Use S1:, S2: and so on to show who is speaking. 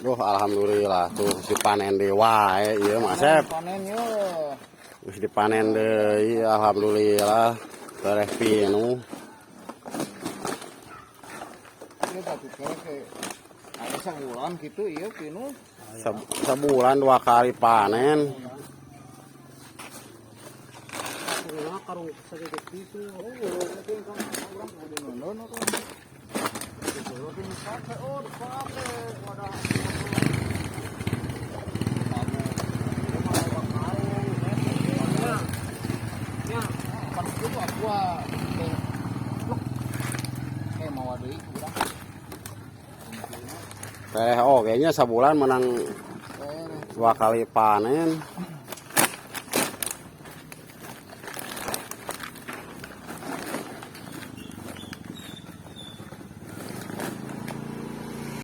S1: Duh, alhamdulillah tuh dipanen deui wae ieu mah, Sep.
S2: Panen yo.
S1: Geus dipanen deui, alhamdulillah. Tereh pinuh.
S2: Ieu batu ke ada sabulan gitu iya pinuh.
S1: Sabulan dua kali panen.
S3: Karung sedikit gitu.
S2: Oh, mungkin kan urang kudu nonton atau dipake, oh dipake, wadah. Kamu, ieu mah loba karung,
S3: Ya. Ya.
S2: Pan itu aku teh pluk. Eh mawa deui urang.
S1: Tereh, oh kayaknya sabulan menang
S2: Eh,
S1: dua kali panen.